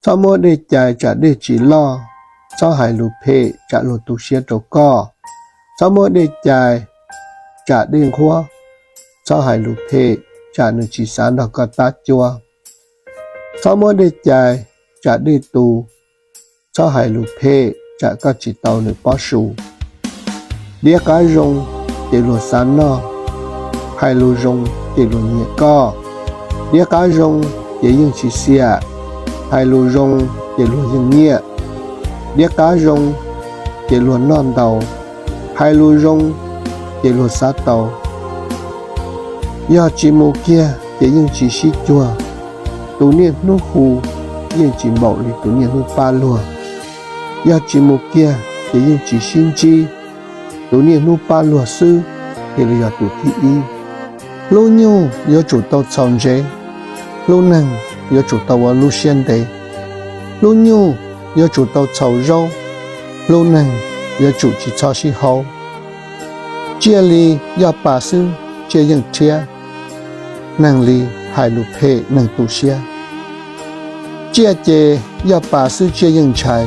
Txhob muab dej cais tsam dej tsis loj, txhob hais lus phem tsam luag tu siab rau koj. Txhob muab dej cais tsam dej nqhuab, txhob hais lus phem tsam nws tsis xav nrog koj tab cuab. Txhob muab dej cais tsam dej tu, txhob hais lus phem tsam koj tsis tau nws pob su. Diav qav zoo ces luag xav noj, hais lus zoo ces luag nyiam koj. Diav qav zoo ces yeej tsis xiam, hais lus zoo ces luag yeej nyiam. Diav qav zoo ces luag noj ntau, hais lus zoo ces luag xav tau. Yog tsis mus kiag ces yeej tsis sib cuag, tus niaj hnub hu yeej tsis npaum li tus niaj hnub pab luag. Yog tsis mus kiag ces yeej tsis sib ntsib, tus niaj hnub pab luag xwb thiaj li yog tus thib ib. Hlub nyuj yuav tsum tau txhaum ntsev, hlub neeg yuav tsum tau ua lub siab ntev. Hlub nyuj yuav tsum tau txhaum zaub, hlub neeg yuav tsum tsis txhob sib haub. Tsiaj li yog pas xwb tsiaj yeej rhiab, neeg li hais lus phem neeg tu siab. Tsiaj ces yog pas xwb tsiaj yeej ntshai,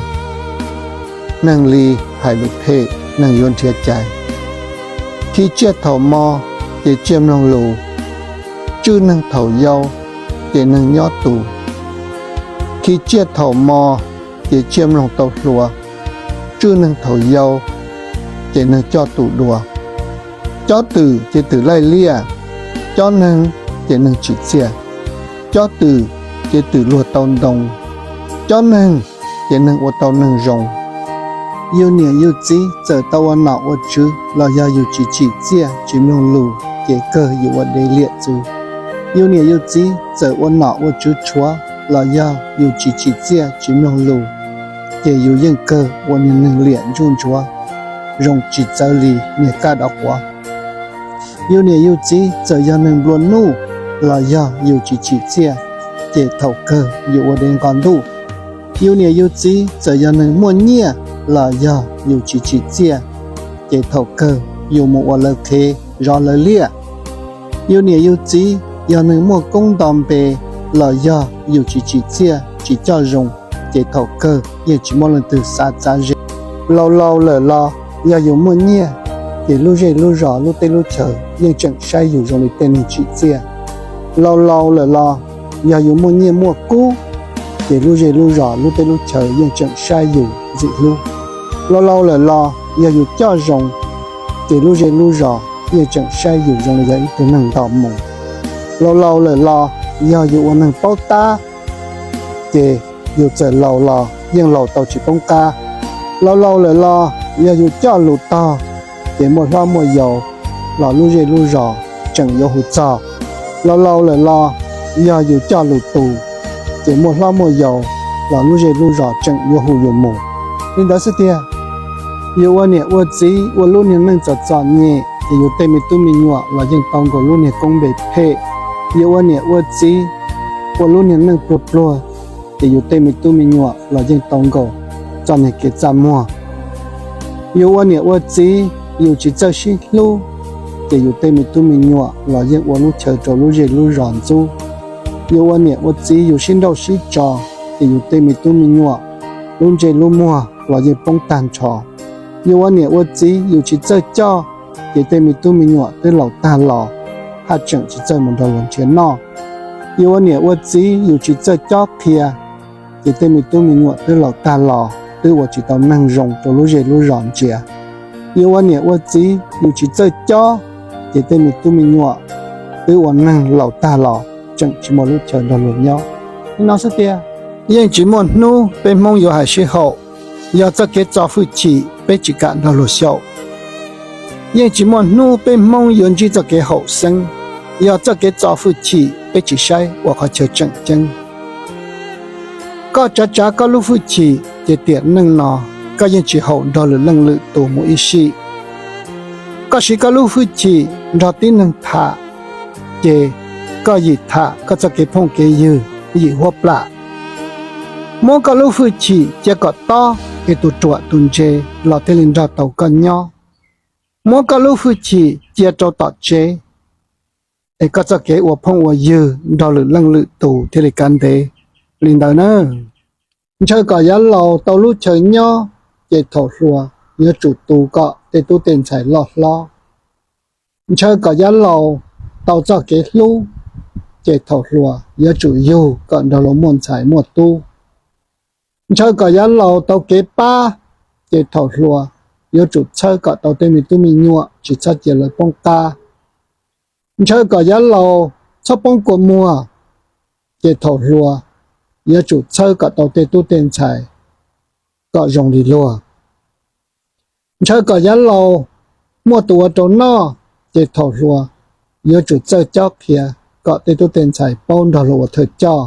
neeg li hais lus phem neeg yuav nrhiav cai. Khi tsiaj thaum mo ces tsiaj mloog lus, tswj neeg thaum yau ces neeg nyob tus. Khi tsiaj thaum mo ces tsiaj mloog tau hluas, tswj neeg thaum yau ces neeg coj tus dua. Cob twm ces twm laij liaj, cob neeg ces neeg tsim txiaj. Cob twm ces twm luag tau ntoo, cob neeg ces neeg ua tau neeg zoo. Yus niam yus txiv txawm tau ua nom ua tswv los yog yus tsis tsim txiaj tsis mloog lus ces kawg yus ua dev liam txwv. Yus niam yus txiv txawm ua nom ua tswv tshuav los yog yus tsis tsim txiaj tsis mloog lus ces yus yeej kawg ua niag neeg liam ntsuj ntsuav, zoo tsis txawv li niag kab dov quav. Yus niam yus txiv txawm yog neeg nplua nuj los yog yus tsis tsim txiaj ces thaum kawg yus ua dev nqos ntuj. Yus niam yus txiv txawm yog neeg muaj nyiaj los yog yus tsis tsim txiaj ces thaum kawg yus mus ua lawv qhev zov lawv liaj. Yus niam yus txiv yog neeg muaj koob nto npe los yog yus tsis tsim txiaj tsis coj zoo ces thaum kawg yeej tsis muaj leej twg xav txav ze. Laus laus lawm los yog yus muaj nyiaj ces lub zej lub zos lub teb lub chaws yeej tseem saib yus zoo li tej neeg tsim txiaj. Laus laus lawm los yog yus muaj nyiaj muaj kub ces lub zej lub zos lub teb lub chaws yeej tseem saib yus ntxim hlub. Laus laus lawm los yog yus coj zoo ces lub zej lub zos yeej tseem saib yus zoo li yog ib tug neeg nto mus. Laus laus lawm los yog yus ua neeg paub tab ces yus txawm laus los yeej laus tau tsis poob qab. Laus laus lawm los yog yus coj lus tog ces muaj hlob muaj yau los lub zej lub zos tseem yuav hu txog. Laus laus lawm los yog yus coj lus tus ces muaj hlob muaj yau los lub zej lub zos tseem yuav hu yus mus. Li ntawd xwb tiag, yus ua niam ua txiv ua lub niag neej txom txom nyem ces yus tej me tub me nyuam los yeej tau nkaus lub niag koob npe phem. Yus ua niam ua txiv ua lub niag neej pluag pluag ces yus tej me tub me nyuam los yeej tau nkaus txoj niag kev txaj muag. Yus ua niam ua txiv yus tsis txawj sib hlub ces yus tej me tub me nyuam los yeej ua lub chaw rau lub zej lub zos ntxub. Yus ua niam ua txiv yus sib nrauj sib tso ces yus tej me tub me nyuam lub ntsej lub muag los yeej poob tag nrho. Yus ua niam ua txiv yus tsis txawj coj ces tej me tub me nyuam twb laus tag los haj tseem tsis txawj mus nrog luag nrhiav noj. Yus ua niam ua txiv yus tsis txawj cob qhia ces tej me tub me nyuam twb laus tag los twb ua tsis tau neeg zoo rau lub zej lub zos ntsia. Yus ua niam ua txiv yus tsis txawj cob ces tej me tub me nyuam twb ua neeg laus tag los tseem tsis muaj lub chaw nrog luag nyob. Li no xwb tiag, yeej tsis muaj hnub peb Hmoob yuav hais sib haum yog txoj kev txo hwj chim peb tsis kam nrog luag xyaum. Yeej tsis muaj hnub peb Hmoob yuav ntsib txoj kev haum xeeb yog txoj kev txo hwj chim peb tsis saib ua qhov chaw tseem ceeb. Koj tsav tsav koj lub hwj chim ces tiam neej no koj yeej tsis haum nrog lwm leej lwm tus mus ib sim. Koj siv koj lub hwj chim nrog tib neeg tham ces koj yim tham koj txoj kev phooj kev ywg yim huab plam. Muab koj lub hwj chim cia kom tob es tus ruam tus ntse los thiaj li nrog tau koj nyob. Muab koj lub hwj chim cia rau tom tsev es koj txoj kev ua phooj ua ywg nrog lwm leej lwm tus thiaj li kav ntev. Li ntawd na. Ntshaw kom yav laus tau lub chaw nyob, ces thaum hluas yuav tsum tu kom tej tub tej ntxhais loj hlob. Ntshaw kom yav laus tau txoj kev hlub, ces thaum hluas yuav tsum yug kom nrog luag muaj ntxhais muaj tub. Ntshaw kom yav laus tau kev pab, ces thaum hluas yuav tsum txhawb kom tau tej me tub me nyuam tsis txhob cia lawv poob qab. Ntshaw kom yav laus txhob poob kua muag, ces thaum hluas yuav tsum txhawb kom tau tej tub tej ntxhais kom zoo li luag. Ntshaw kom yav laus muaj tus ua rau noj, ces thaum hluas yuav tsum txawj cob qhia kom tej tub tej ntxhais paub nrog luag ua thawj coj.